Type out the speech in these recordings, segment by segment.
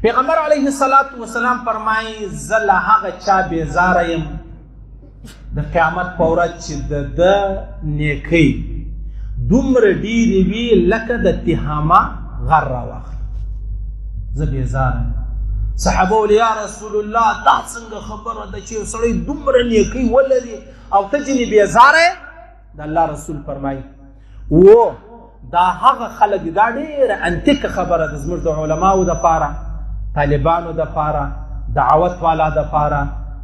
پیغمبر علیه الصلاة والسلام فرمایي، زه له هغه چا بېزاره یم د قیامت په ورځ چې د ده نیکۍ دومره ډېرې وي لکه د تهامه غر راواخلي. زه بېزاره یم. صحابه ویل، یا رسول الله، دا څنګه خبره ده چې یو سړی دومره نیکۍ ولري او ته ځینې بېزاره یې؟ د الله رسول فرمایي، و دا هغه خلک دي، دا ډېره انتیکه خبره ده زموږ د علماو دپاره، طالبانو دپاره، دعوت والا دپاره،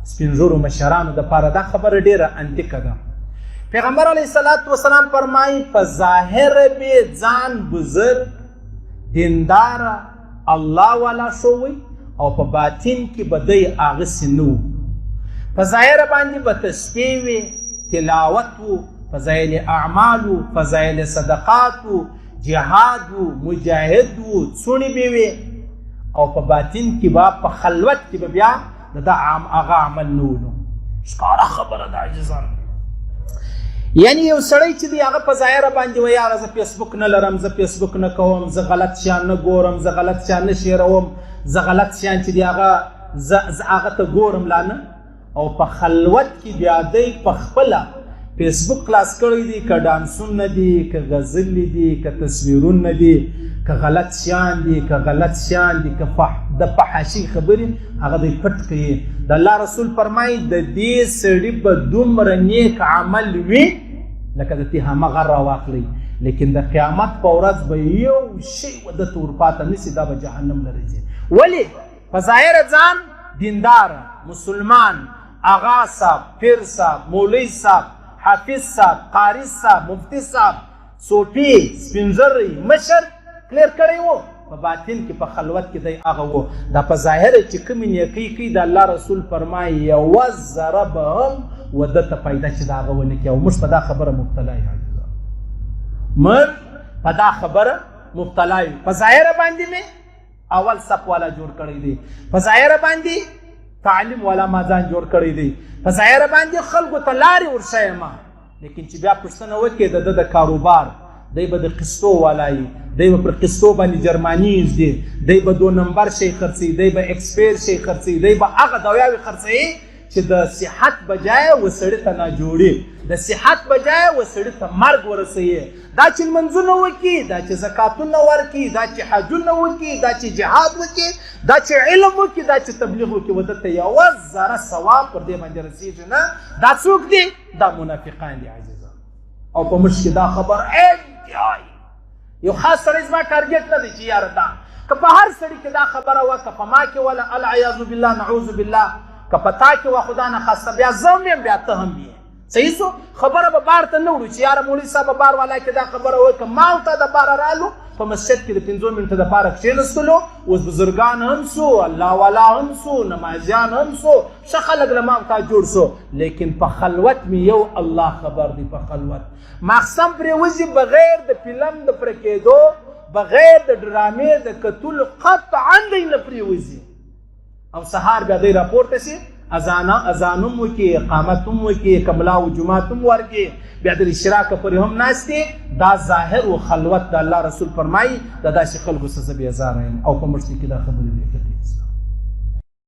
سپینږیرو مشرانو دپاره، دا خبره ډېره انتیکه ده. پیغمبر علیه الصلاة والسلام فرمایي، په ظاهره به ځان بزرګ، دینداره، الله والا ښووي او په باطن کې به دی هغسې نه وو. په ظاهره باندې به تسبیح وي، تلاوت وو، فضایل اعمال وو، فضایل صدقات وو، جهاد وو، مجاهد وو، څوڼې به وي، او په باطن کې به په خلوت کې به بیا د ده عام هغه عمل نه وو. نو ښکاره خبره ده عاجزان، یعنی یو سړی چې دی هغه په ظاهره باندې وایي، یاره زه فیسبوک نه لرم، زه فیسبوک نه کوم، زه غلط شیان نه ګورم، زه غلط شیان نه شیروم، زه غلط شیان چې دی هغه زه هغه ته ګورم لا نه، او په خلوت کې بیا دی په خپله فیسبوک خلاص کړی دی، که ډانسونه دي، که غزلې دي، که تصویرونه دي، که غلط شیان دي، که غلط شیان دي، که د فحاشي خبرې هغه دی پټ کوي. د الله رسول فرمایي، د دې سړي به دومره نیک عمل وي لکه د تهامه غر راواخلئ، لیکن د قیامت په ورځ به یو شی و ده ته ورپاته نه سي، دا به جهنم له راځي. ولې؟ په ظاهره ځان دیندار، مسلمان، آغا صاحب، پیر صاحب، مولوی صاحب، حافظ صاحب، قاری صاحب، مفتی صاحب، صوفي، سپینږیری، مشر کلیر کړی وو، په باطن کې په خلوت کې دی هغه وو. دا په ظاهره چې کومې نیکۍ کوي، د الله رسول فرمایي یوه ذره به هم و ده ته پیدا چې د هغه ونه کړي. او موږ په دا خبره مبتلا یو، موږ په دا خبره مبتلا یو. په ظاهره باندې مې اول صف والا جوړ کړی دی، په ظاهره باندې تعلیم والا ما ځان جوړ کړی دی، په ظاهره باندې خلکو ته لارې ورښیم، لیکن چې بیا پوښتنه وکړي د ده د کاروبار، دی به د قسطو والا وي، دی به پر قسطو باندې جرماني ږدي، دی به دو نمبر شی خرڅوي، دی به اکسپیر شی خرڅوي، دی به هغه دویاوې خرڅوي چې د صحت بجای وسړي ته ناجوړي، د صحت بجای وسړي ته مرګ ورسوي. دا چې لمونځونه وکړي، دا چې زکاتونه ورکړي، دا چې حجونه وکړي، دا چې جهاد وکړي، دا چې علم وکړي، دا چې تبلیغ وکړي، و ده ته یوه ذره ثواب پر دې باندې رسېږي نه. دا څوک دي؟ دا منافقان دي عزیزان. او په موږ کې دا خبر انتهایی یو خاص سړی زما ټارګېټ نه دی چې یاره دا که په هر سړي کې دا خبره وه، که په ما کې وله، العیاذ بالله، نعوذ بالله، که په تا کې وه، خدا نه خواسته بیا زه هم یم، بیا ته هم یې. صحیح سو؟ خبره به بار ته نه وړو چې یاره مولوي صاحب بار والا کې دا خبره وه، که ما او تا د باره رالو په مسجد کې د 5 منټو دپاره کښېنستلو، اوس بزرګان هم سو، الله والا هم سو، نمازیان هم سو، ښه خلک له ما او تا جوړ سو، لیکن په خلوت مې یو الله خبر دی. په خلوت ماخسم پرېوځي بغیر د فلم د پرې کېدو، بغیر د ډرامې د کتلو، قطعا دی نه پرېوځي. او سهار بیا دی راپورته شي، اذان هم وکړي، اقامت هم وکړي، کملا و جومات هم ورکړي، بیا د اشراق پورې هم ناست دي. دا ظاهر و خلوت د الله رسول فرمایي، د داسې خلکو څخه زه بېزاره یم. او په موږ کې دا خبرې بې کتې.